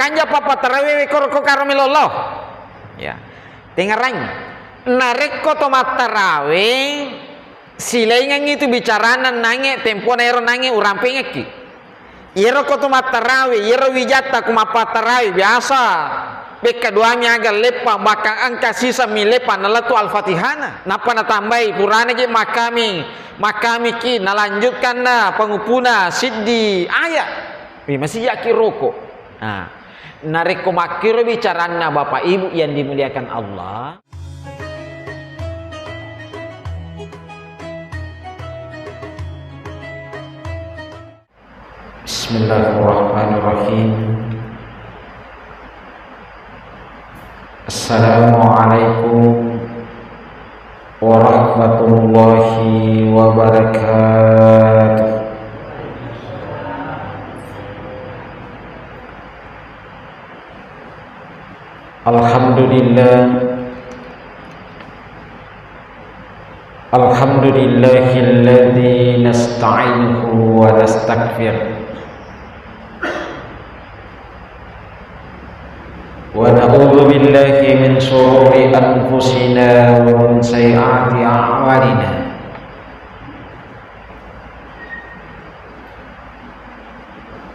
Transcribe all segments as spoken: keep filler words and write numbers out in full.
Anja pappattarawe we koro ko karo melo lao. Ya. Tengngerangngi. Narekko to mattarawe, silaingengngi tu bicaranna nange tempona ero nange urampengekki. Iyero ko to mattarawe, iyero wijatta ko mappattarawe, biasa bekka duami aga leppa, bahkan engka siseng mi leppa nalettu Al-Fatihana. Nappa natambai purana je makkami, makkamiki, nalanjutkanna pangupuna siddi aya. Wi, masijaki roko. Nah, narekko makkiro bicaranna Bapak Ibu yang dimuliakan Allah. Bismillahirrahmanirrahim. Assalamualaikum warahmatullahi wabarakatuh. Alhamdulillah. Alhamdulillahilladzi nasta'inuhu wa nastaghfir. Wa na'udzu billahi min syururi anfusina wa min sayyiati a'malina.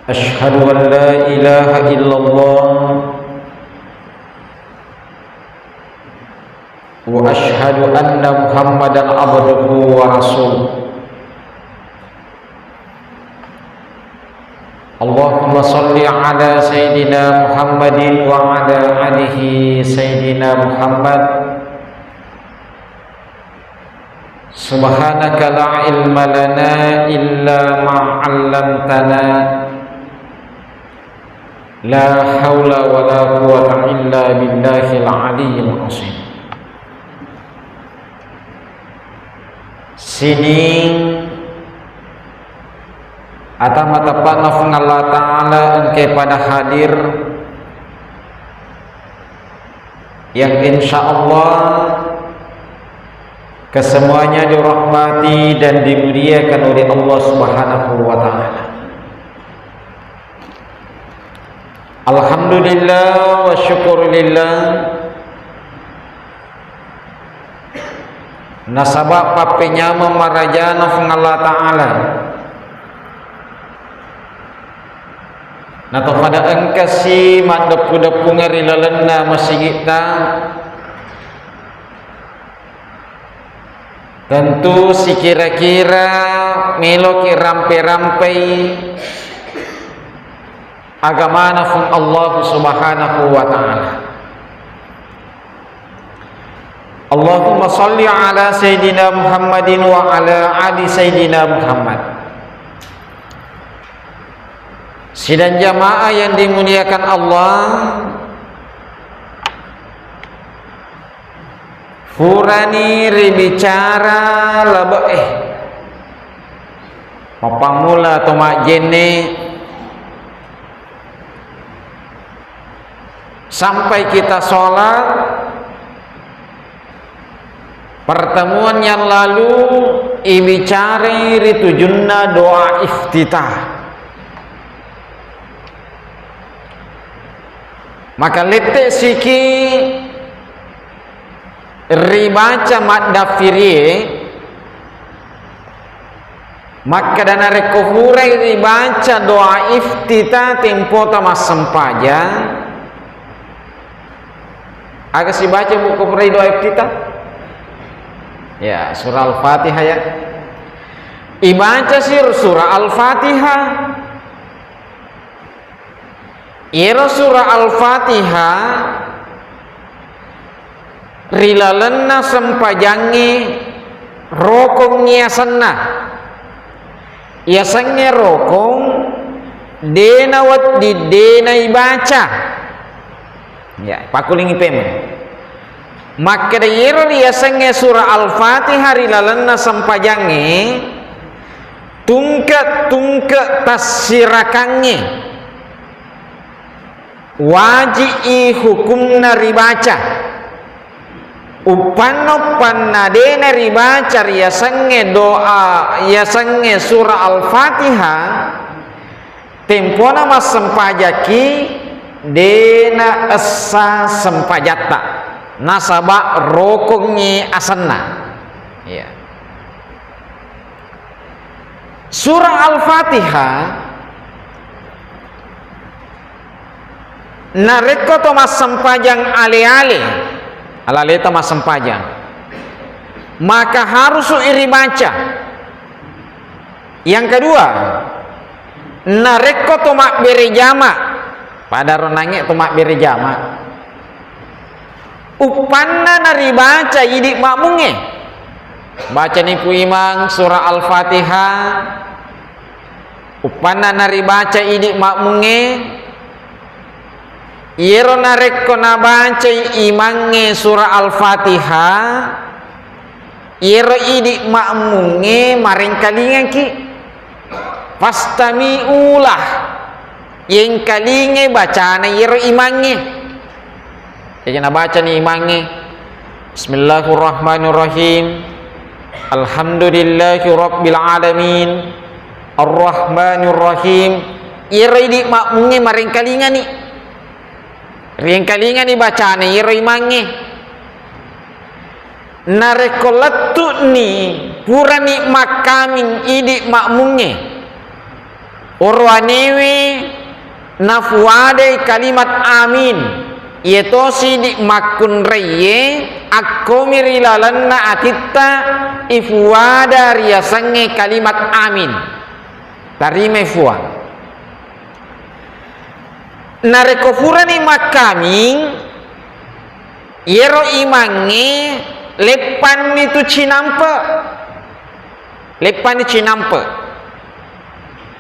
Asyhadu an la ilaha illallah wa asyhadu anna Muhammadan abduhu wa rasuluh. Allahumma salli ala Sayyidina Muhammadin wa ala alihi Sayyidina Muhammad. Subhanaka la ilma lana illa ma 'allamtana. La haula wa la quwwata illa billahil aliyyil azim. Sining ata mateppa'na Puang Allah Ta'ala engkae pada hadir, yang insya Allah kesemuanya dirahmati dan dimuliakan oleh Allah Subhanahu wa Ta'ala. Alhamdulillah wa syukurillah. Nasaba pappenyameng marajana Puang Allah Ta'ala. Natopada engkasi maddeppu-deppungeng ri lalenna masigitta. Tentu sikira-kira meloki rampe-rampei agamana Puang Allah Subhanahu wa Ta'ala. Allahumma salli ala Sayyidina Muhammadin wa ala ali Sayyidina Muhammad. Sidang jamaah yang dimuliakan Allah, purani ribicara labe'e. Mappammula to majjenne sampai kita sholat, pertemuan yang lalu ibicarai ri tujunna doa iftitah. Maka lette siki ribaca maddaffirie, makkeda narekko purai ribaca doa iftitah tempota massempajang, aga sibaca mukko purai doa iftitah? Ya, surah Al-Fatihah ya. Ibaca si surah Al-Fatihah. Iyaro surah Al-Fatihah ri lalenna sempajangnge rokong yasenna. Yasengnge rokong, dena wedding dena ibaca. Ya, pakkulingi pemeng. Makkeda iyero riyasengnge surah Al-Fatihah ri lalenna sempajangnge, tungke-tungke tassirakangnge waji'i hukumna ribaca. Uppanna-uppanna de'na ribaca riyasengnge doa, yasengnge surah Al-Fatihah, tempona massempajaki, Dena essa sempajatta, nasaba rokongngi asenna. Iya. Surah Al-Fatihah, narekko to massempajang ale-ale, alaleta massempajang, maka harusu iribaca. Yang kedua, narekko to mabbere jama, padaro nange to mabbere jama, uppanna naribaca idi makmungnge. Bacani ku imang surah Al-Fatihah, uppanna naribaca idi makmungnge. Iyero narekko nabacai imangnge surah Al-Fatihah, iyero idi makmungnge marengkalingaki. Fastami'ulah, yengkalingai bacana iyero imangnge. Jaji nabacani imangnge, "Bismillahirrahmanirrahim. Alhamdulillahi rabbil alamin. Arrahmanirrahim." Iyero idi makmungnge marengkalingani. Riengkalingani bacana iyero imangnge. Narekko lettu'ni purani makkaming idi makmungnge, orowanewe nafuadai kalimat amin, iyetosi idi makkunraiye akkomi ri lalenna atitta ifuada riasengnge kalimat amin. Tarimai Fuang. Narekko furani makkaming, iyero imangnge leppanni tu cinampe. Leppanni cinampe.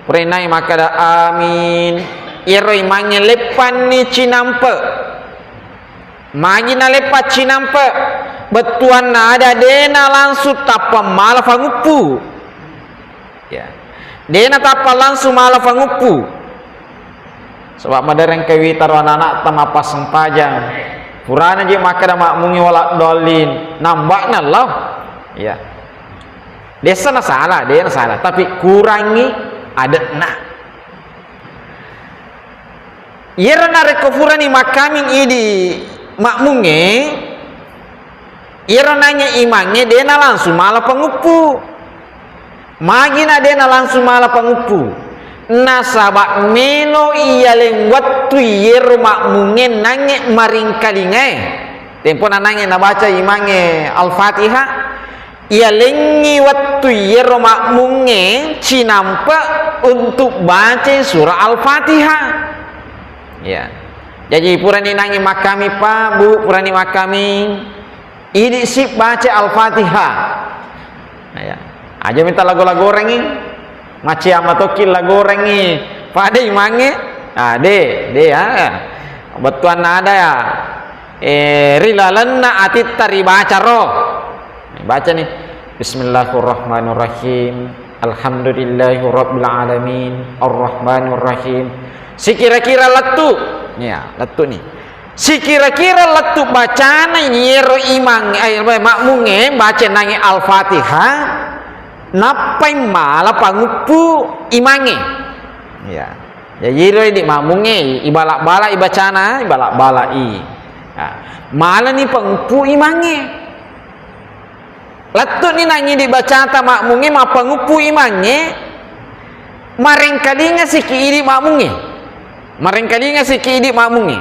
Purai nai makkeda, "Amin." Iyero imangnge leppanni cinampe. Magi naleppa cinampe? Bettuanna ada dena langsung tappa mala fanguppu. Ya. Dena tappa langsung mala fanguppu. Sebab madereng kawitaro anak-anakta mappassempajang. Purana je makkeda makmungnge wala dolin, nambakna lao. Ya. Dessa na salah, dena salah, tapi kurangi adekna. Iyero narekko furani makkaming idi makmungnge, iyero nangnge imangnge dena langsung mala panguppu. Magi na dena langsung mala panguppu? Nasaba melo iyaleng wettu iyero makmungnge nangnge maringkalingae. Tempona nangnge nabaca imangnge Al-Fatihah, iyalengngi wettu iyero makmungnge cinampe untuk bacai surah Al-Fatihah. Ya. Jaji purani nangnge makkami, Pak, Bu, purani makkami, idi si baca Al-Fatihah. Nah, ya. Aja minta lago-lagorengngi. Maciama tokki lagorengngi. Pada imangnge. Ah, de, de, ya. Bettuanna ada, ya. Eh, ri lalenna atitta ribacaro. Baca nih. Bismillahirrahmanirrahim. Alhamdulillahirabbil alamin. Arrahmanirrahim. Sikira-kira lettu. Ya, lettu nih. Sikira-kira lettu bacana iyero imang, eh, makmungnge baca nangnge Al-Fatihah, nappai mala panguppu imangnge. Ya. Jaji ro idi makmungnge, ibala-bala i bacana, ibala-bala i. Ya. Malani panguppu imangnge. Lettu'ni nangngidi bacata makmungnge, mappanguppu imangnge, marengkalinga siki idi makmungnge. Marengkalinga siki idi makmungnge.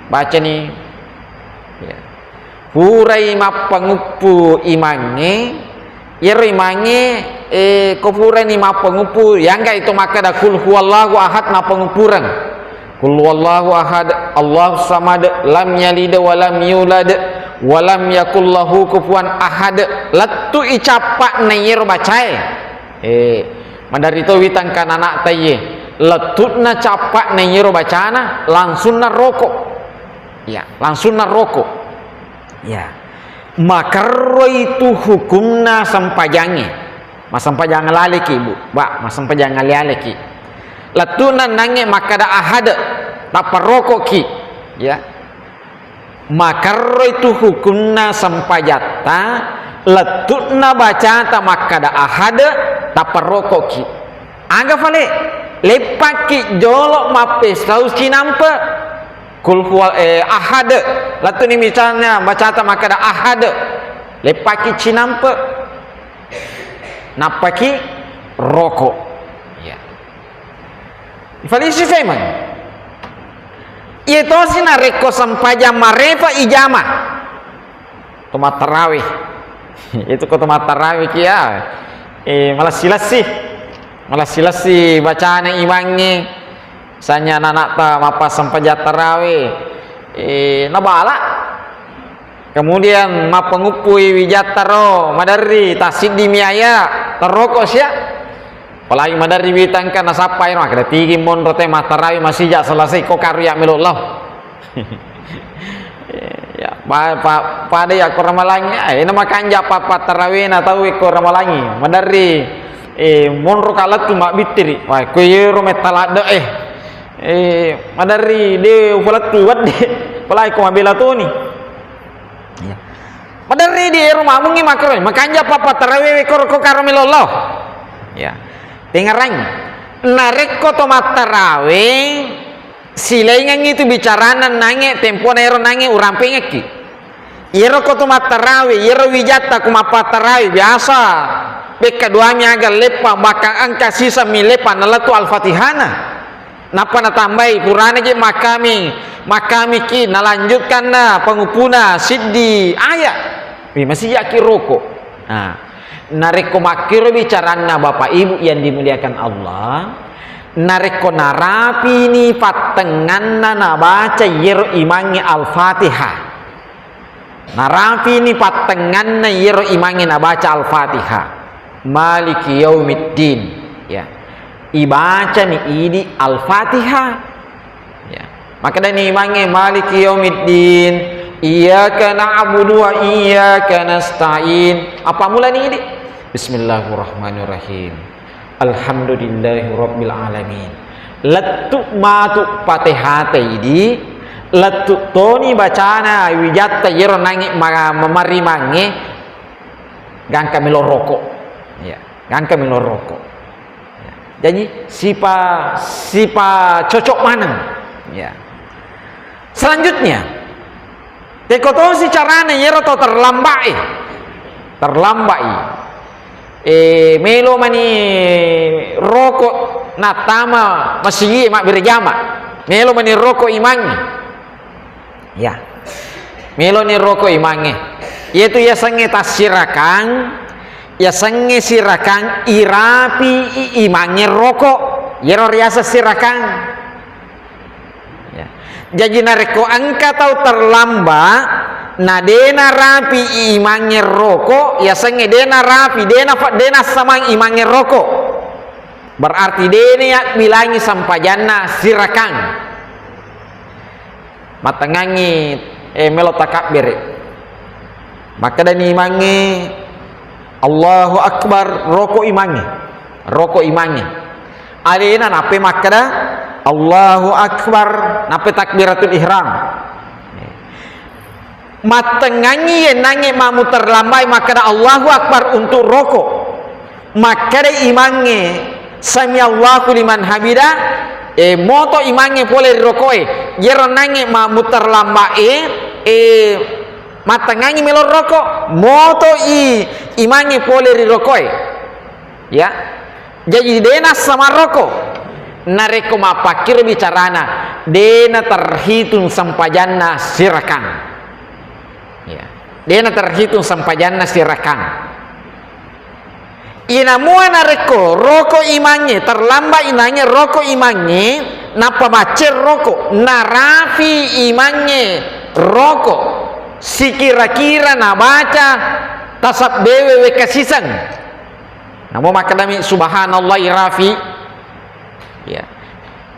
Bacani. Ya. Purai mappanguppu imangnge, iyaro imangnge, eh, ko purani mappanguppu, yangga itu makkada, "Qul huwallahu ahad," nappanguppureng. "Qul huwallahu ahad, Allahu samad, lam yalid wa lam yulad, wa lam yakul lahu kufuwan ahad." Lettu i cappa'na iyaro bacae. Eh, maderri towi tangkana ana'ta iye. Lettu'na cappa'na iyaro bacana, langsung naroko. Ya, langsung naroko. Ya. Makerro itu hukumna sempajangnge. Massempajang laleki, Bu. Ba, massempajang ale-aleki. Lettu'na nangnge makkada ahad, tappa rokoki. Ya. Makerro itu hukumna sempajatta, lettu'na bacata makkada ahad, tappa rokoki. Aga fale, leppakki jolo mappesau cinampe. Qul huwa, eh, ahad. Lattuni misalnya bacata makkeda ahad. Leppaki cinampe. Nappaki roko. Ya. Ifalisi femeng. Iya tosi narekko sempajang marefa ijama. To mattarawe. Itu ko to mattarawe kia. Eh, malessi-lessi. Malessi-lessi bacana imangnge. Misalnya anak-anakta mappasempajang tarawe, eh, nabala. Kemudian mappenguppui wijattaro, maderri tasiddi miaya, terroko sia. Apalagi maderri witangka nasappai, makkeda tigi monro te mattarawe masija selesai ko karu ya melo lao. Ya, pa, pa, pada ya ko ramalangi, eh, ina makanja pa, pa tarawena tau ko ramalangi. Maderri, eh, monro kalettu mabbittiri. Wah, ko yero metta ladde, eh. Eh, maderri de upalettu wedde. Apalagi ko mabela toni. Ya. Maderri de ero mamungi makro, makanja pa, pa tarawé ko, ko karo melo lao. Ya. Tengarangi. Narekko to mattarawe, silaingengngi tu bicarana nange tempona ero nange urampengekki. Iyero ko tu mattarawe, iyero wijatta ku mappattarawe, biasa bekka duami aga leppa, bahkan engka sisemmi leppa nalettu Al-Fatihana. Nappa natambai, purana je makkami, makkamiki, nalanjutkanna penguppuna siddi aya. Wi, masijaki roko. Nah, narekko makkiro bicaranna Bapak Ibu yang dimuliakan Allah, narekko narapini pattenganna nabaca iyero imangnge Al-Fatihah. Narapini pattenganna iyero imangnge nabaca Al-Fatihah. Maliki yaumiddin. Ya. Ibacani idi Al-Fatihah. Ya. Makkedani imangnge maliki yaumiddin. Iyyaka na'budu wa iyyaka nasta'in. Apa mulani idi? Bismillahirrahmanirrahim. Alhamdulillahi rabbil alamin. Lettu matu Fatihata idi, lettu toni bacana wijatta iyero nangi ma-, mamarimangnge, gangka melo roko. Ya, gangka melo roko. Ya. Jadi sipa, sipa cocok maneng. Ya. Selanjutnya, teko tosi carana iyero tau terlambat e. Terlambat i. Eh, melo mani roko nattama masigi mabbere jama. Melo mani roko imangnge. Ya. Melo ni roko imangnge. Iyatu yasengnge tassirakang, yasengnge sirakang irapi i imangnge roko. Iyero riaseng sirakang. Ya. Jaji narekko engka tau terlambat, na de narapi imangnge roko, yasengnge de narapi, de na, de nassamang imangnge roko. Berarti de nayabbilangi sempajanna sirakang. Mattengngangi, eh, melo takabbere. Makkedani imangnge, "Allahu Akbar," roko imangnge. Roko imangnge. Alena nappai makkeda, "Allahu Akbar," nappai takbiratul ihram. Mattengngangi yennangnge mamu terlambai makkeda, "Allahu Akbar," untuk roko. Makkeda imangnge, "Sami Allahu liman hamida," eh, moto imangnge pole ri rokoe. Yero nangnge mamu terlambai, eh, mattengngangi melo roko, moto i imangnge pole ri rokoe. Ya. Jaji de nassama roko. Narekko mappakkiro bicarana, de na terhitung sempajanna sirakang. Ya. De na terhitung sempajanna sirakang. Inamua narekko roko imangnge, terlambat inangnge roko imangnge, nappa macceng roko, narapi imangnge roko, sikira-kira nabaca tasabbewe wekka siseng. Namo makkedami, "Subhanallah," irapi. Ya.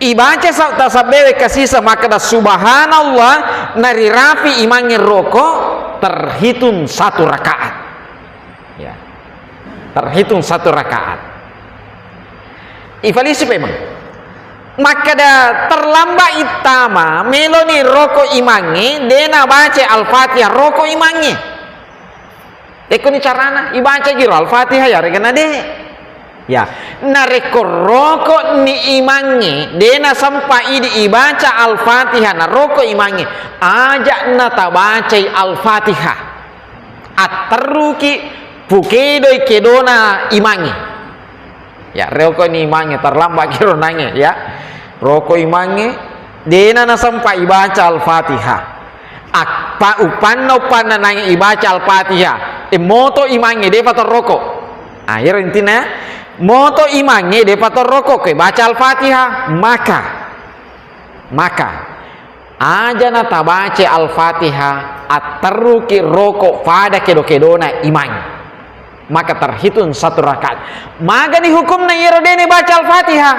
Ibaca sa-, tasabbewe kasisa makkeda subhanallah, narirapi imangnge roko, terhitung satu rakaat. Ya. Terhitung satu rakaat. Ifalisi pemeng. Makkeda terlambat ittama, meloni roko imangnge, de nabaca Al-Fatihah roko imangnge. Ekkoni carana, ibaca giro Al-Fatihah, yaregana de. Ya, narekko rokoni imangnge, de nasempa idi ibaca Al-Fatihah, naroko imangnge, aja natabacai Al-Fatihah. Atterruki pukedoi kedona imangnge. Ya, rokoni imangnge, terlambat kiro nangnge, ya. Roko imangnge, dena nasempa ibaca Al-Fatihah. Appa upanna, upanna nangnge ibaca Al-Fatihah. E, moto imangnge, depa toroko. Ah, iyaro intina, ya. Moto imangnge, depa toroko, ko ibaca Al-Fatihah. Maka, maka, aja natabacai Al-Fatihah, atterruki roko pada kedo-kedona imang. Maka terhitung satu rakaat. Magani hukumna iyaro dene baca Al-Fatihah?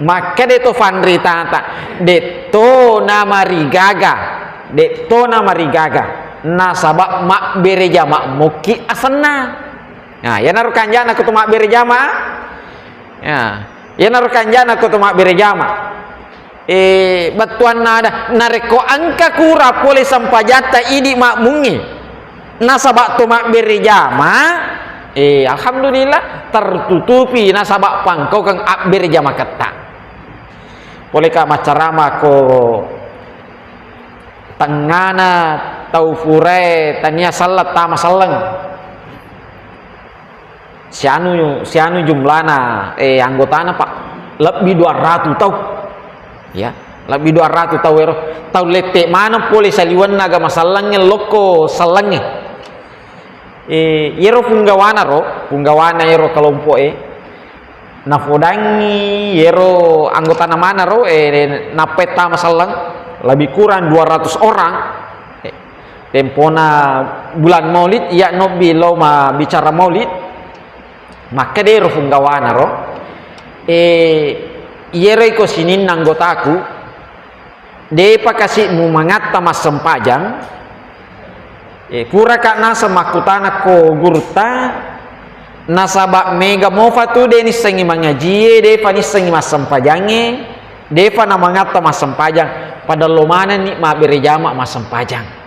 Makkeda to fanritata, detto namarigaga, detto namarigaga. Nasaba mabbere jama mukki asenna. Nah, iyanaro kanjana ko to mabbere jama. Ya, iyanaro kanjana ko to mabbere jama. Eh, bettuanna ada, narekko engka kura pole sempajatta idi makmungnge, nasaba to mabbere jama, eh, alhamdulillah, tertutupi nasaba pangkaukeng abbere jamaketta. Pole ka maccarama ko tengngana tau purae tania selleng tama selleng. Sianu, sianu jumlana, eh, anggotana, Pak, lebbi dua ratu tau. Ya, lebbi dua ratu tau ero. Tau lette maneng pole saliwenna agama sellengnge lokko sellengnge. Eh, iyero punggawana ro, punggawana ero kelompok e, nafodangi iyero anggotana mana ro, eh, nappai tama selleng, lebih kurang dua ratus orang. Eh, tempona bulan Maulid, iya nobbi lo ma bicara Maulid, makkeda ero punggawana ro, eh, iyero iko sininna anggotaku, depa kasi mumangatta massempajang, eh, puraka naseng makkutana ko gurutta, nasaba mega mofa tu de nissengi mangajie, depa nissengi massempajangnge, depa namangatta massempajang, pada lo manenni mabbere jama massempajang.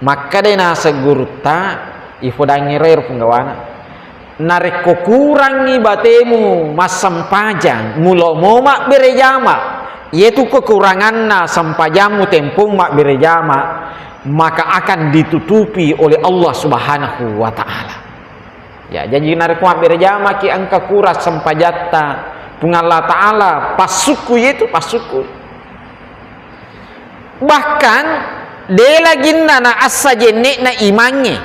Makkeda naseng gurutta, ifodangngi ro ero punggawana. Narekko kurangngi batemu massempajang, mulo mo mabbere jama, iyetu kekuranganna sempajammu tempong mabbere jama, maka akan ditutupi oleh Allah Subhanahu wa Ta'ala. Ya, jaji narekko mabbere jamaki engka kura sempajatta Puang Allah Ta'ala, passukku iyetu, passukku. Bahkan, de laginna na assa jenne'na imangnge.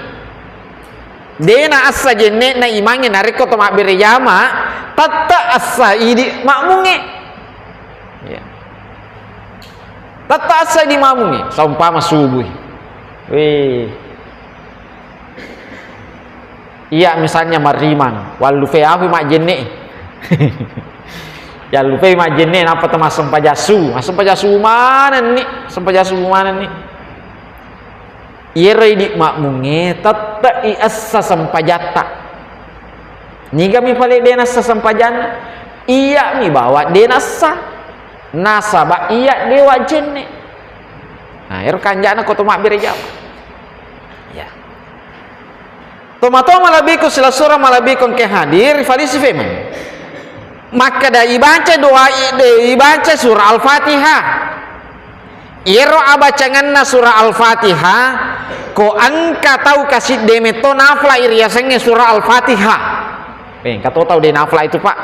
De na assa jenne'na imangnge, narekko to mabbere jama, tette assa idi makmungnge. Ya. Tette assa idi makmungnge, saumpama subuh. Wih. Iya, misalnya marimang, wallupe api majjenne. Ya, lupai majjenne, nappa to massempajang subuh. Massempajang subuh manenni, sempajang subuh manenni. Iyero idi makmungnge, tette'i essa sempajatta. Nigami pale de nassa sempajanna? Iyami bawa de nassa. Nasaba iya de wajjenne. Nah, ero kanjana ko to mabbere jama. Ya. Tomatoa malebbiku, silessureng malebbiku engka hadir, falisi femeng. Makkeda ibaca doa i-, de, ibaca surah Al-Fatihah. Iyero abacangenna surah Al-Fatihah, ko engka tau kasidde metto nafla iriasengnge surah Al-Fatihah. Eh, engka to tau de nafla itu, Pak.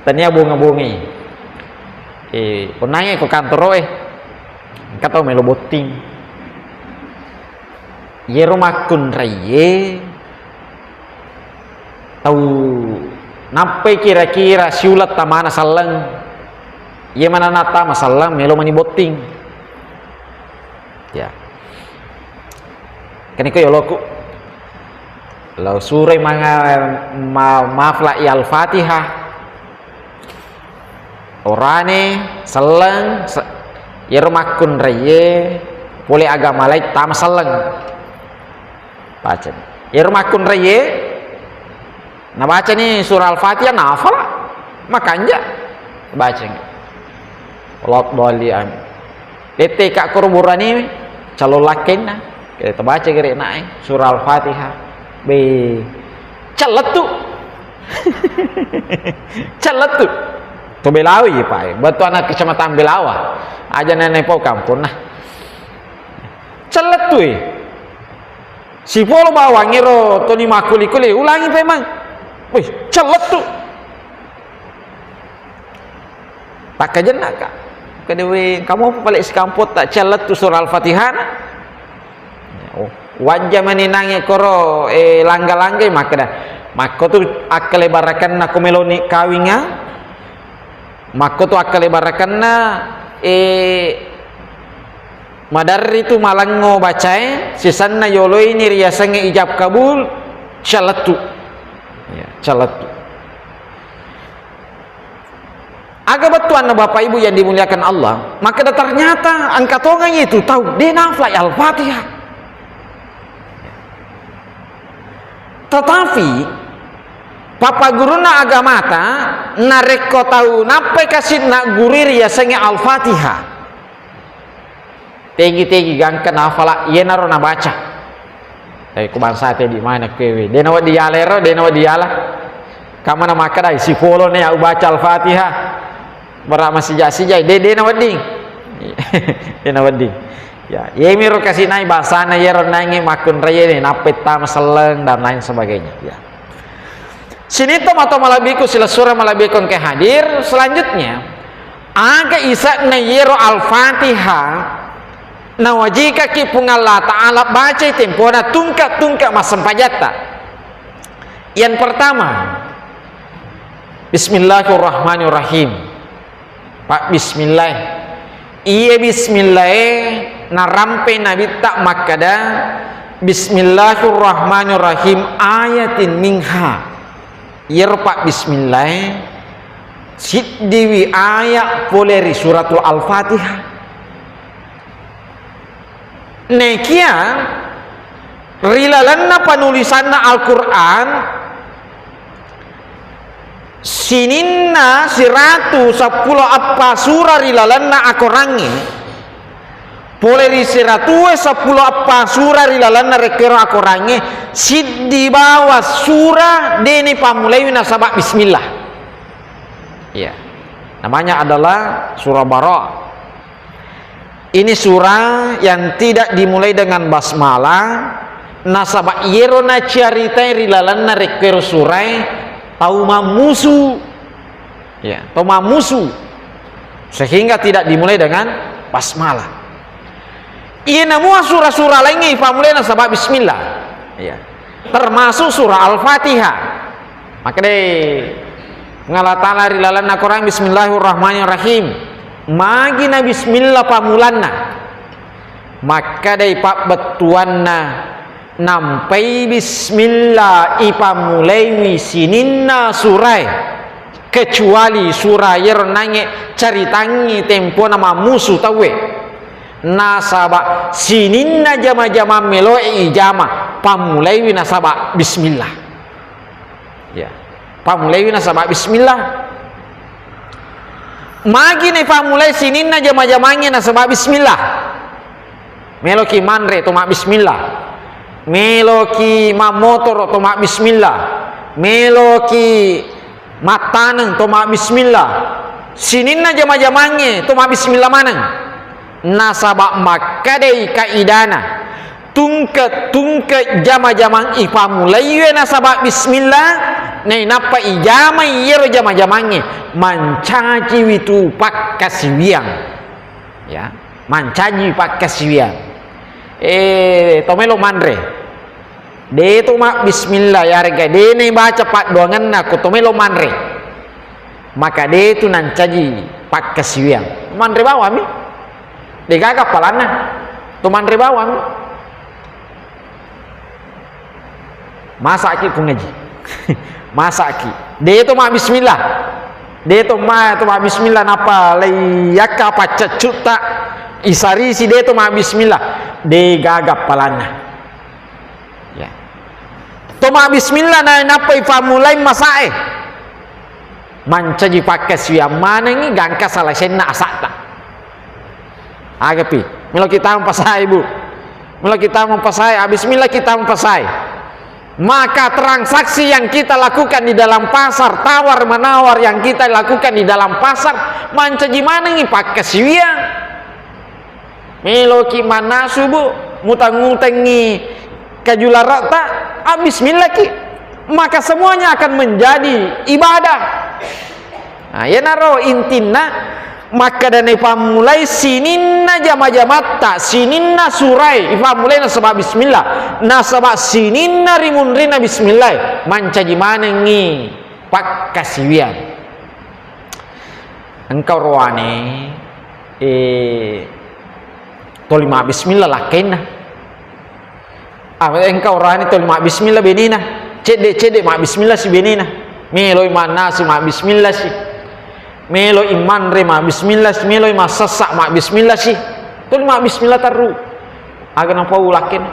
Tania bonga-bongai. Eh, ponnangi ko kantoro e. Engka tau melo botting. Iyero makkunraiye tau nappai kira-kira siuleng tamana selleng. Iye manana tama selleng, melo mani botting. Ya. Keniko yoloku. Lao suroi manga-, ma-, mafla i Al-Fatihah. Orane, selleng, se-, iyero makkunraiye, pole agama lain tama selleng. Baca. Iyero makkunraiye, nabacani surah Al-Fatihah, nafala. Makanja. Bacani. Waladdallin, amin. Tette ka koro burani, calon lakkenna. Kita baca gere nae, surah Al-Fatihah. Be, cellettu. Cellettu. To Belawi, Pak. Bettu anak kecamatan Belawa. Aja nenek pau kampung, nah. Cellettu, eh. Sipolo bawang ero toni makkuli-kuli, ulangi pemang. Wih, cellettu. Takkajenna ka. Kedewe kamu apa pale sikampot tak cellettu surah Al-Fatihah na? Oh, wajja mani nangi koro, eh, langga-langgai makkeda. Makko tu akkale barakanna ko meloni kawinga. Makko tu akkale barakanna, eh, maderri tu malengngo bacae, sisenna yoloini riasengnge ijab kabul, callettu. Ya, callettu. Aga bettuanna Bapak Ibu yang dimuliakan Allah, makkeda ternyata engka tongeng itu tau de nafalai Al-Fatihah. Tetapi, pappagurunna agamata, narekko tau nappai kasi' naggurui riasengnge Al-Fatihah. Tegi-tegi gangka nafala, iyanaro nabaca. Tapi ku bangsate di mana kuewe. De nawedding yala ero, de nawedding yala. Kamana makkeda, sipolo ne au baca Al-Fatihah. Bara masija-sijai, de, de nawedding. De nawedding. Ya, yemiro kasi' nai bangsana yero nangi makkunraie ne, nappai tama selleng dan lain sebagainya. Ya. Sininna tomatoa malebbiku, silessureng malebbiku engka hadir. Selanjutnya, aga ise'na yero Al-Fatihah nawajikaki Puang Allah Ta'ala bacai tempona tungke-tungke massempajatta. Yang pertama, Bismillahirrahmanirrahim. Pak bismillah. Iye bismillah e narampe Nabitta makkeda, "Bismillahirrahmanirrahim, ayatin minha." Iyaro pak bismillah e siddiwi aya pole ri suratul Al-Fatihah. Nekia ri lalenna panulisanna Al-Quran, sininna siratu seppulo eppa sura ri lalenna akorangnge, pole ri siratue seppulo eppa sura ri lalenna rekkero akorangnge, siddi bawa sura deni pammulaiwi nasaba bismillah. Iya. Namanya adalah surah Bara. Ini surah yang tidak dimulai dengan basmalah, nasaba iyero nacaritai ri lalenna rekkero surae tau mammusu. Ya, tau mammusu. Sehingga tidak dimulai dengan basmalah. Iya namua sura-sura laingnge ipammulai nasaba bismillah. Ya. Termasuk surah Al-Fatihah. Makkedai Puang Allah Ta'ala ri lalenna Quran, "Bismillahirrahmanirrahim." Magi na bismillah pammulanna? Makkedai pabbettuanna, nampai bismillah ipammulaiwi sininna surae, kecuali surah iyaro nangnge caritangngi tempona mammusu tauwe. Nasaba sininna jama-jamang meloe ijama, pammulaiwi nasaba bismillah. Ya. Pammulaiwi nasaba bismillah. Magi na ipammulai sininna jama-jamangnge nasaba bismillah? Meloki manre, to mabbismillah. Meloki mammotoro, to mabbismillah. Meloki mattaneng, to mabbismillah. Sininna jama-jamangnge, to mabbismillah maneng. Nasaba makkedai kaidana, tungke-tungke jama-jamang ipammulaiwe nasaba bismillah, nainappa ijamai iyaro jama-jamangnge, mancajiwi tu pakkasiwiang. Ya, mancaji pakkasiwiang. Eh, to melo manre. De to mabbismillah, yarega de naibaca paddoangenna ko to melo manre. Maka de tu nancaji pakkasiwiang. Manre bawami. De gaga palanna. To manre bawami. Masaki pungaji. Masaki. De to mabbismillah. De to ma to mabbismillah napa lai yakka paccaccutta isarisi de to mabbismillah. De gaga palanna. Ya. To mabbismillah na nappa ipammulai masae. Mancaji pakkasiwiang manengngi gangka salasenna asa'ta. Agapi, melo kita mapasai, Bu. Melo kita mapasai, abismillah kita mapasai. Maka transaksi yang kita lakukan di dalam pasar, tawar menawar yang kita lakukan di dalam pasar, mancaji manengngi pakkasiwiang. Meloki mannasu, Bu, mutang-utangngi kaju lara'ta, ah, bismillahki. Maka semuanya akan menjadi ibadah. Nah, iyanaro intinna makkeda naipammulai sininna jama-jamatta, sininna surai, ipammulai nasaba bismillah, nasaba sininna rimunrinna bismillah, mancaji manengngi pakkasiwiang. Engka orowane, eh, toli mabbismillah lakkainna. Ah, engka orowane toli mabbismillah benena. Cedde-cedde mabbismillah si benena. Meloi mannasu mabbismillah si. Meloi manre mabbismillah si. Meloi massessa mabbismillah si. Toli mabbismillah terru. Aga napau lakkainna.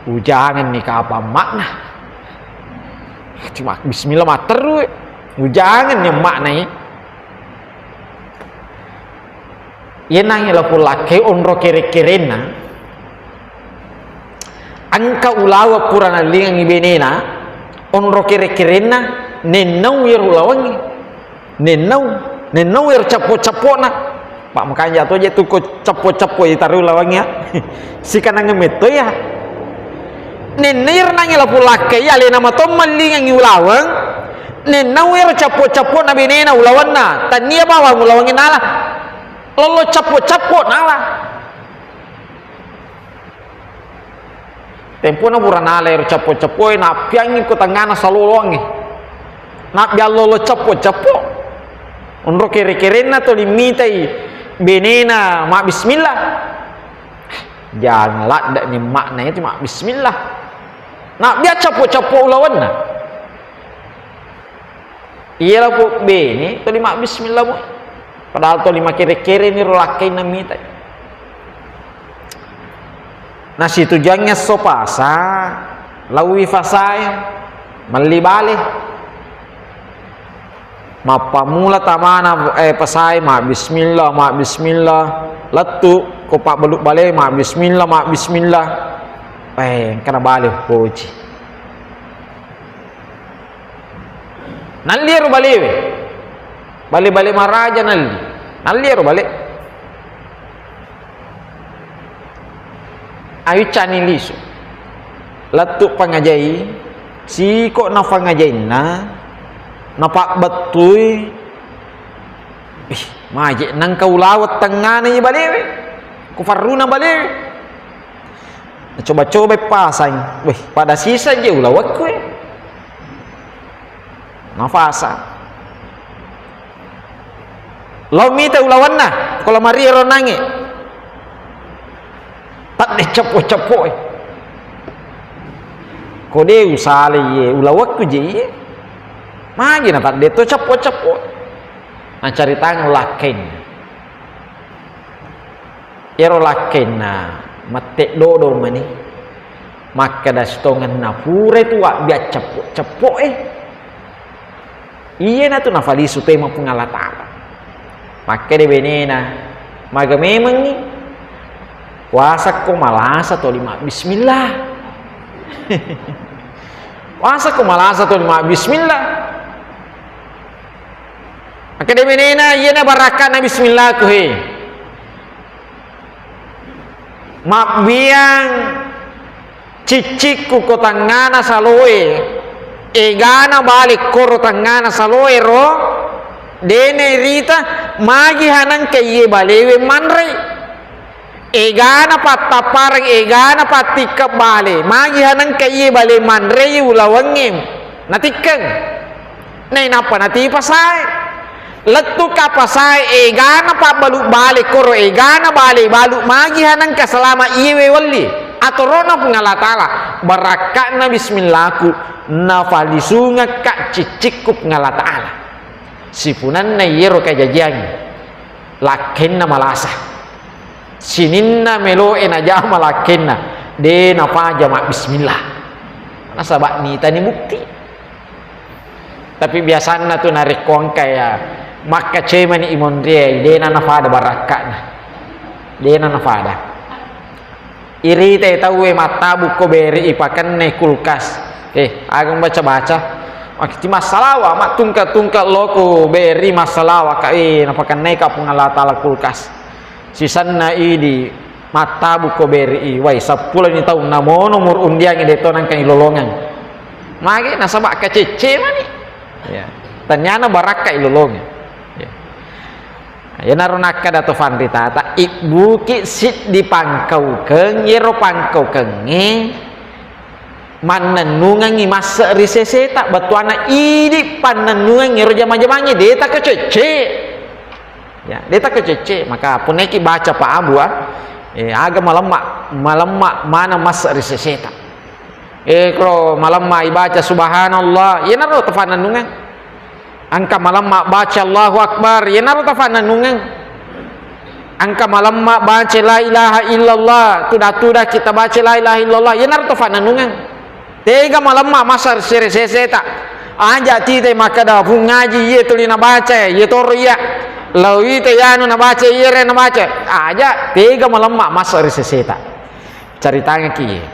Ujangenni kapang makna. Cuma bismillah matterru. Ujangenni maknai. Iyanangnge lapong lakkai onro kere-kerenna, engka ulaweng pura nallingengngi benena, onro kere-kerenna, nennau iyaro ulawengnge. Nennau, nennau iyaro cappo-cappona. Pak, makanja to je tu ko cappo-cappo itarui ulawengnge, ya. Sikanangnge metto, ya. Nennai ro nangnge lapong lakkai, alena matomma nallingengngi ulaweng, nennau ero cappo-cappona benena ulawenna, tannia bawang ulawengnge nala. Lollo cappo-cappo nala. Tempona pura nala ero cappo-cappoe, nappiangngi ko tengngana saloloangnge. Nabbiang lollo cappo-cappo. Onro kere-kerenna toli mitai benena mabbismillah. Jang ladde'ni makna itu mabbismillah. Nabbiang cappo-cappo ulawenna. Iya lapong bene, toli mabbismillah, Bu. Padahal toli makere-kereni ro lakkainna mitai. Nasitujuangngi esso pasa, laowi pasae, melli bale. Mappamula tamana, eh, pasae, mabbismillah, mabbismillah. Lettu ko pabbalu bale, mabbismillah, mabbismillah. Eh, engkana bale, poji. Nalli ero balewe. Bale-bale maraja nalli. Nalli ero bale. Ayo cani lisu. Lettu pangajai, siko na pangajainna, napabbettui. Ih, maje nangka ulaweng tengngana ye balewe. Ku farruna balewe. Nacoba-coba pasang. Weh, pada sisa je ulawekku, eh. Nafasa. Lao mita ulawanna, ko lamari ero nange. Tadde ceppo-ceppo e. Ko de usale ye ulawekku je iye. Magi na tadde to ceppo-ceppo. Nacaritang lakkainna. Ero lakkainna mette dodo mani. Makkeda sitongenna pura tu abbiang ceppo-ceppo e. Iyanatu nafalisu toma Puang Allah Ta'ala. Makkeda benena, maga memengngi? Wasakko malasa toli mabbismillah. Wasakko malasa toli mabbismillah. Makkeda benena, iyana barakka'na bismillah ku he. Mabbiang ciccikku ko tangngana saloe, egana bale koro tangngana saloe ro, dena irita, magi hanangka iye balewe manre. Egana pattappareng, egana pattikke bale, magi hanangka iye bale manre ulawengnge natikkeng. Nainappa natipa sae. Lettuka pasae egana pabbalu bale koro egana bale balu magi hanangka selama iyewe welli. Atorona Puang Allah Ta'ala. Barakka'na bismillahku nafalisungekka ciccikku Puang Allah Ta'ala. Sipunanna iyero kajajiangnge. Lakkainna malasa. Sininna meloe najama lakkainna. De napaja mabbismillah. Nasaba nitani bukti. Tapi biasanna tu narekko engka ya makkacemani imonrie, dena nafada barakka'na. Dena nafada. Irita tauwe mattabukko beri ipakenne kulkas. Eh, aga baca-baca. Makiti massalawa, mattungka-tungka loko beri massalawa ka, eh, napakennai ka Puang Allah Taala kulkas. Sisenna idi mattabu ko beri i, wai, seppulo ni taung namono mur undiang de to nangka ilolongeng. Mage nasaba kacecce mani. Ya. Tanyana barakka ilolongeng. Ya. Iyanaro nakkeda to fanritata, ibbuki siddi pangkaukeng, iyaro pangkaukengnge mannennungengngi masse ri seseta, bettuanna idi pannennungeng iyaro jama-jamangnge, de takacecce. Ya, de takacecce. Maka punnaiki baca pa abua, eh, aga malemma, malemma mana masse ri seseta. Eh, kro malemma ibaca subhanallah, iyanaro tafannennungeng. Engka malemma baca Allahu Akbar, iyanaro tafannennungeng. Engka malemma baca la ilaha illallah, tuda-tuda kita baca la ilaha illallah, iyanaro tafannennungeng. Tega malemma masse ri seseta. Aja tite makkeda, "Pung ngaji iye tuli nabaca, iye toro iya." Lawite yanu nabaca, iye re nabaca. Aja tega malemma masse ri seseta. Caritangaki iye.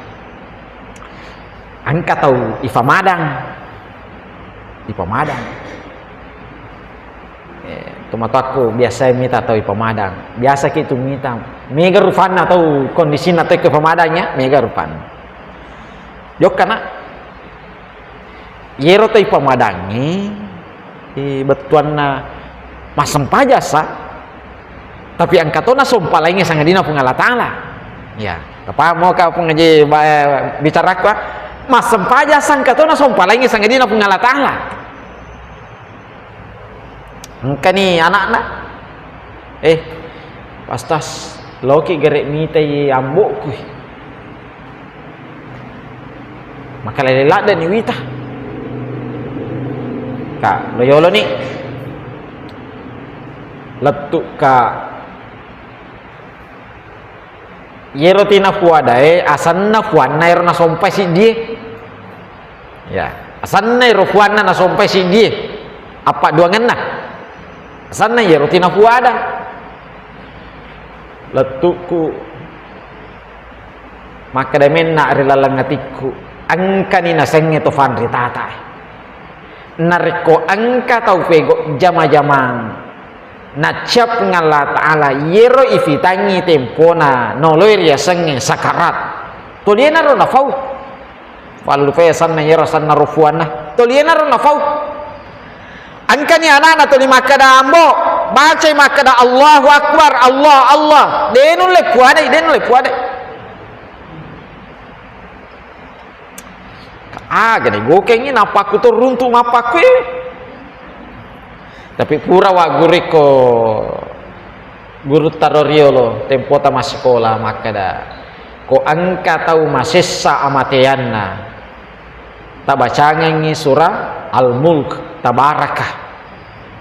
Engka tau ipamadang. Ipamadang. Eh, tomatoakku biasa mita tau ipamadang. Biasa ki tu mita. Mega rupanna tau kondisina tau ke pamadangnya, mega rupanna. Jokka na. Iyero tau ipamadangngi, eh, bettuanna massempajang sa, tapi engka to nasompalaingngi sangadinna Puang Allah Taala. Ya, tapaham mo ka Puang Haji, ba-, eh, bicaraku, ah? Massempajang sa engka to nasompalaingngi sangadinna Puang Allah Taala. Engkani anakna, "Eh, Pastas, loki gare mitai ambo'ku." Makalele ladde ni wita. Ka, lo yolo ni. Lettu ka. Yero tina fuadae, asanna fuanna ero nasompai siddie. Ya, asanna ero fuanna nasompai siddie. Appa duangenna. Asanna yero tina fuada. Lettuku. Makkeda menna ri laleng atikku, engkani nasengnge to fanritatae. Narekko engka tau pego jama-jamang, nacciappung Allah Ta'ala, yero ifitangngi tempona noloe riasengnge sakarat. Tolienaro nafau. Fallupe sanna yero sanna rufuanna. Tolienaro nafau. Engkani anana tuli makkeda, "Ambo, bacai makkeda Allahu Akbar, Allah, Allah." De nulle puadai, de nulle puadai. Aga ni gokengngi nappakku to runtu mappakku e. Tapi pura wa gurikko gurutta ro riolo tempota massikola makkeda, ko engka tau masessa amateanna, tabacangengngi surah Al-Mulk, Tabarakah.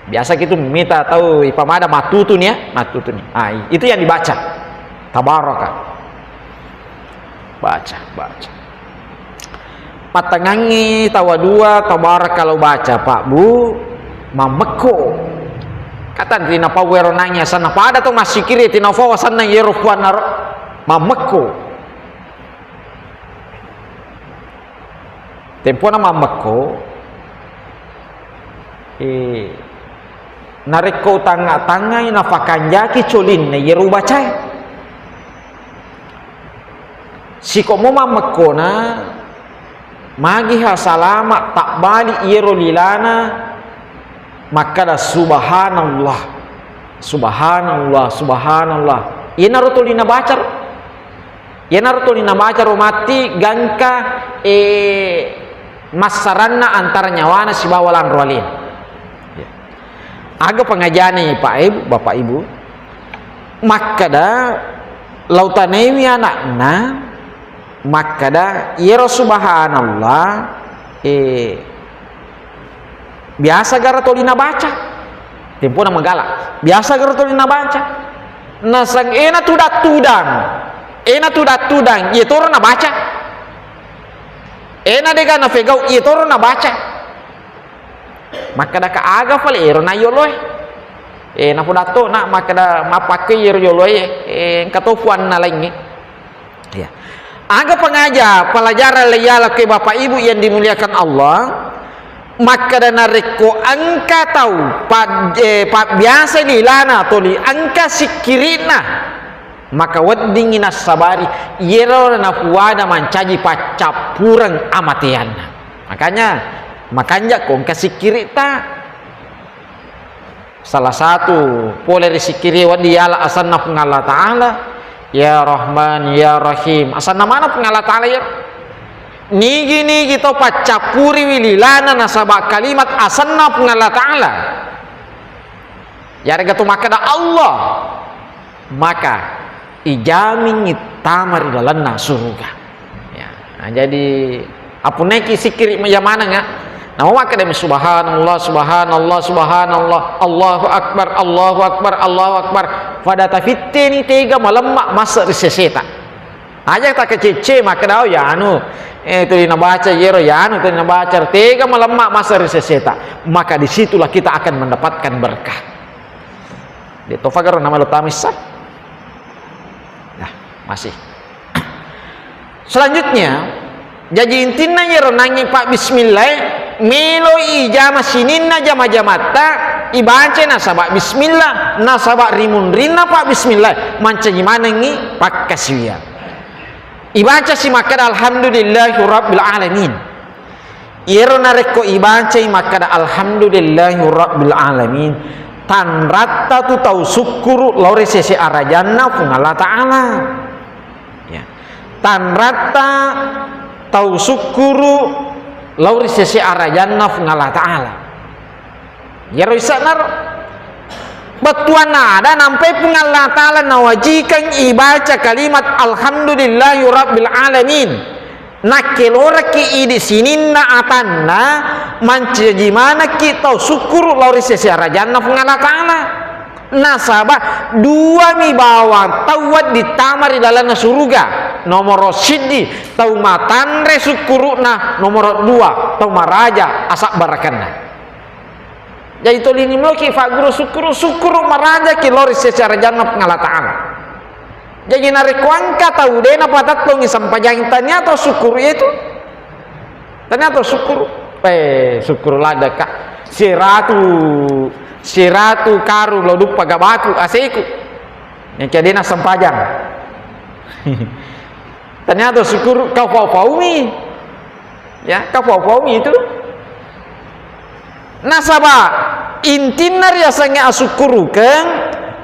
Biasa kitu mita tau ipamada mattutuni ya, mattutuni. Ah, i-, itu yang dibaca. Tabarakah. Baca, baca. Mattengangngi tawa dua, tabaraka lo baca, Pak, Bu, mammekko. Katan tina pau ero nanya sana pada to massikiri tina fawa sanna yero fuanna ro. Mammekko. Tempona mammekko, eh, narekko utangnga-tangngai nafakanjaki colinna yero ubacae. Sikomo mammekkona, magiha salama tabbali yero lilana makkada, "Subhanallah, subhanallah, subhanallah." Iyanaro tuli nabacaro. Iyanaro tuli nabacaro matti gangka, eh, massaranna antara nyawana sibawa lanro alena. Aga pangajani, Pak Ibu, Bapak Ibu? Makkada, lautanaiwi anakna, makkada, "Iyaro subhanallah, eh, biasa gara toli nabaca?" Tempona magala. "Biasa gara toli nabaca?" Nasang ena tudang-tudang. Ena tudang-tudang, iya toro nabaca. Ena dega nafegau, iya toro nabaca. Makkadaka aga fale ero nayoloe. Eh, napodatto na makkada mappakkoi ero yoloe, eh, engka to fuanna laingnge. Iya. Aga pangaja pelajaran leiyalakko Bapak Ibu yang dimuliakan Allah, makkeda narekko engka tau pa-, eh, pabbiasa lilana toli engka sikkiri'na, maka weddingngi nassabari iyero napuada mancaji paccappureng amateanna. Makanya, makanja'ko engka sikkiri'ta. Salah satu pole ri sikkiri wedding yala asenna Puang Allah Ta'ala, Ya Rahman, Ya Rahim. Asenna mana Puang Allah Ta'ala ya? Nigi-nigi to paccappuriwi lilana nasaba kalimat asenna Puang Allah Ta'ala. Yarega to makkeda Allah, maka ijamingngi tama ri lalenna suruga. Ya, nah, jadi appunnaki sikkiri iya manengnga, namo makkeda subhanallah, subhanallah, subhanallah, Allahu akbar, Allahu akbar, Allahu akbar. Pada tafitteni tega malemma masse ri seseta. Aja takecece makkeda, oh, ya anu, eh, itu nabaca yero, ya anu, itu nabaca, tega malemma masse ri seseta. Maka disitulah kita akan mendapatkan berkah. Dia tofa garo nama lo tamissa. Nah, masih. Selanjutnya, jaji intinna iyaro nangngi pabbismillah, melo ijama sininna jama-jamatta, ibaca nasaba bismillah, nasaba rimunrinna pabbismillah, mancaji manengngi pakkasiwiang. Ibaca si makkeda alhamdulillahi rabbil alamin. Iyero narekko ibacai makkeda alhamdulillahi rabbil alamin, tanratta tu tau sukkuru lao ri sese arajanna Puang Allah Ta'ala. Ya. Tanratta tau sukkuru lao ri sese arajanna Puang Allah Ta'ala. Iyaro issenaro. Bettuanna ada nampai Puang Allah Ta'ala nawajikang ibaca kalimat alhamdulillahi rabbil alamin. Nakkeloraki idi sininna atanna, mancaji manekki tau sukkuru lao ri sese arajanna Puang Allah Ta'ala. Nasaba duami bawang tau wedding tama ri lalenna suruga. Nomoro siddi tau matanre sukkuru'na, nomoro dua tau maraja asabbarakenna. Jadi tolini meloki fagguru sukkuru, sukkuru marajaki lao ri sese arajanna Puang Allah Ta'ala. Jadi narekko engka tau de napatettongi sempajang, tania to sukkuru itu? Tania to sukkuru? Eh, sukkuru ladde ka. Siratu, siratu karung lo duppa gabaku aseku. Yang de na sempajang. Tania to sukkuru, kau pau-paumi. Ya, kau pau-paumi itu. Nasaba intinna riasengnge asukkurukeng,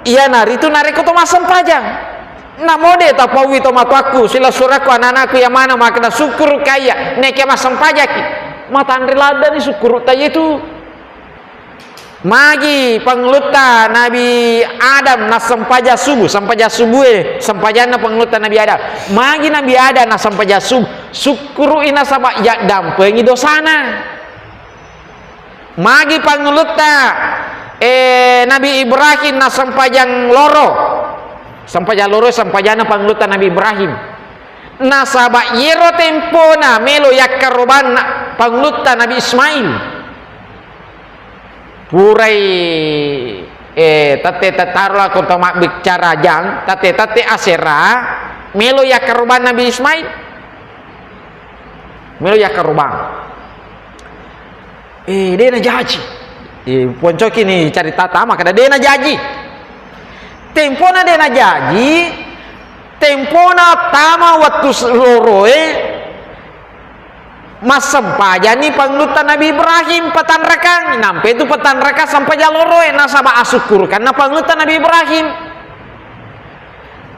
iyanaritu narekko to massempajang. Namo de tapaui to matoakku, silessurekku, anak-anakku, iya maneng makkeda sukkuru kaiya, nekia massempajaki. Matanre laddeni sukkuru taiyetu. Magi pangulutta Nabi Adam nassempajang subuh, sempajang subuhe, sempajanna pangulutta Nabi Adam. Magi Nabi Adam nassempajang subuh, sukkuru'i nasaba yaddampengi dosana. Magi pangulutta, eh, Nabi Ibrahim nassempajang loro. Sempajang loro, sempajanna pangulutta Nabi Ibrahim. Nasaba iyero tempona melo yakkarobanna pangulutta Nabi Ismail. Purai, eh, tette tattaro lako to mabbicara jang, tette-tette asera, melo yakkarobang Nabi Ismail. Melo yakkarobang. Eh, de najaji. Eh, poncoki ni carita tama kada de najaji. Tempona de najaji, tempona tama wettu s-, loroe, Massempajanni pangulutta Nabi Ibrahim, patanrakang. Nampe tu patanrakang sempajang loroe, nasaba asukkurukanna pangulutta Nabi Ibrahim.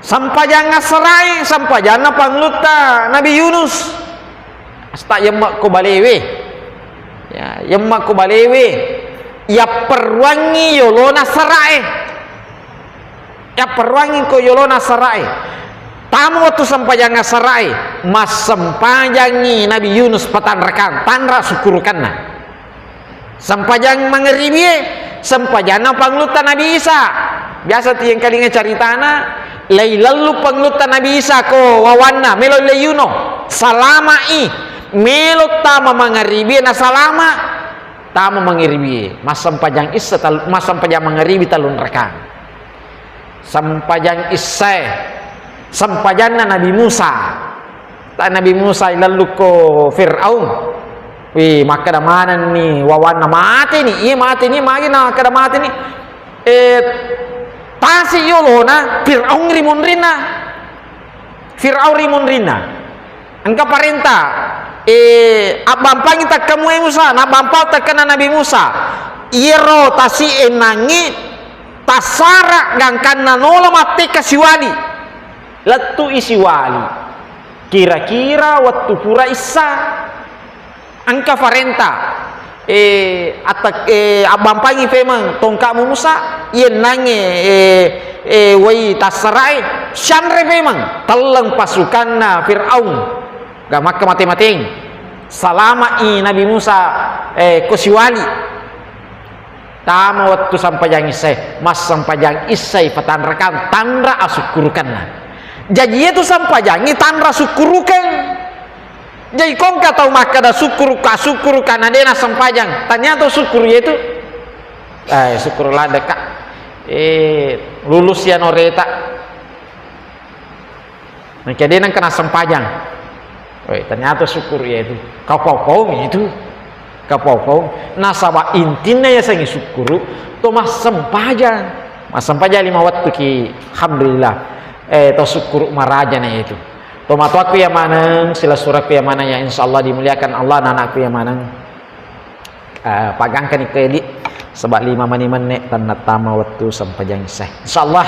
Sempajang assarae, sempajanna pangulutta Nabi Yunus. Asta yemme ko balewe. Ya, yemme ko balewe. Yapperruangngi yolona sarae. Yapperruangngi ko yolona sarae. Tama wettu sempajang sarae, massempajangngi Nabi Yunus patanrakang, tanra sukkurukanna. Sempajang mangeribie, sempajanna pangulutta Nabi Isa. Biasa tiengkalinga caritana, lei lellu pangulutta Nabi Isa ko wawanna, melo lei yuno, salama'i, melo tama mangeribie na salama, tama mangeribie, massempajang issa tal-, massempajang mangeribi tallung rakang. Sempajang issae, sempajanna Nabi Musa. Ta Nabi Musa ilellukko Fir'aun. Wi, makkeda manenni wawanna, mateni. Iya, mateni, magi na makkeda mateni. Eh, tasi yolona Fir'aun ri munrinna. Fir'aun ri munrinna. Engka parenta, eh, abbampangi tekkamu, eh, Musa, nabbampa tekkenna Nabi Musa. Iyaro tasi ennangngi tassara gangkanna nolo mattekka siwali. Lettu'i siwali. Kira-kira wettu pura issa, engka parenta, eh, atta-, eh, abbampangi femeng tongka'mu Musa, yennangnge, eh, eh, wai tassarae, sianre femeng, telleng pasukanna Fir'aun, ga makka mate-mateng. Salama'i Nabi Musa, eh, ko siwali. Tama wettu sampajang issae, massempajang issai patanrakang tanra asukkurukenna. Jaji, iyatu sampajangnge tanra sukkurukeng. Jaji, kongka tau makkeda sukkuruka, sukkuruka, na de nassempajang. Tania to sukkuru iyatu? Eh, sukkuru ladde, Kak. Eh, lulus ya noreta. Nengka de nengka nassempajang. Woi, ternyata sukkuru iyatu. Kapau-pau itu. Kapau-pau. Nasaba intinna yasengnge sukkuru, to massempajang. Massempajang lima wettu ki, alhamdulillah. Eh, to sukkuru maraja na itu. To matoakku ya maneng, silessurekku ya maneng ya, insyaallah dimuliakan Allah, anakku ya maneng. Eh, paggangkani ko Eli, saba lima mani menne tannattama wettu sempajang issae. Insyaallah,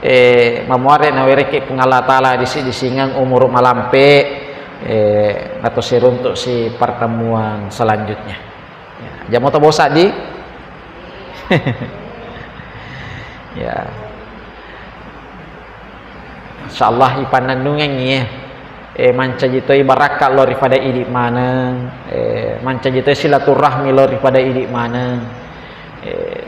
eh, mamuare nawerekki Puang Allah Taala disi-disingeng umuru malampe, eh, nato siruntuk si pertemuan selanjutnya. Ya, jamo to bosa di. Ya. Insyaallah ipannennungengngi, eh. Eh, mancaji toi barakka lao ri pada idi maneng, eh, mancaji toi silaturahmi lao ri pada idi maneng. Eh,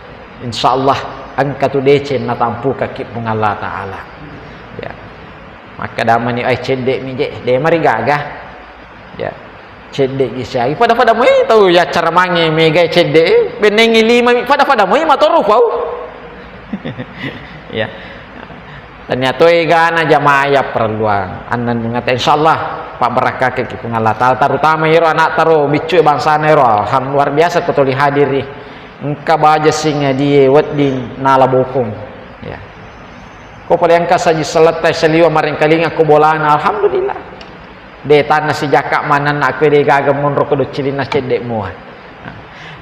insyaallah engka tu deceng natampukakki Puang Allah Taala. Ya. Makkeda mani, "Ai, cedde mi je, de marigaga." Ya. Cedde gi siagi. Pada-pada moi tau ya acara mange megai cedde, bennengi lima mi, pada-pada moi matoru pau. Ya. Tania toi gana jamaah ya perluang. Annennungata insyaallah pabbarakakki Puang Allah Taala, terutama iro anak taro biccu bangsana iro, alham-, luar biasa ko toli hadiri. Engka baja singa die wedding nala bokong. Ya. Ko pole engka saji seletta saliwa marengkalinga ko bolana, alhamdulillah. De tanna sijakka manenna akue de gaga monro ko doccilinna cedde mua.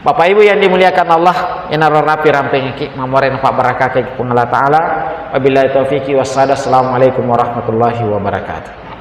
Bapak Ibu yang dimuliakan Allah, inaro rapi rampengeki, mamorena pabbarakakki Puang Allah Taala. Wabillahi taufiqi wassada. Assalamualaikum warahmatullahi wabarakatuh.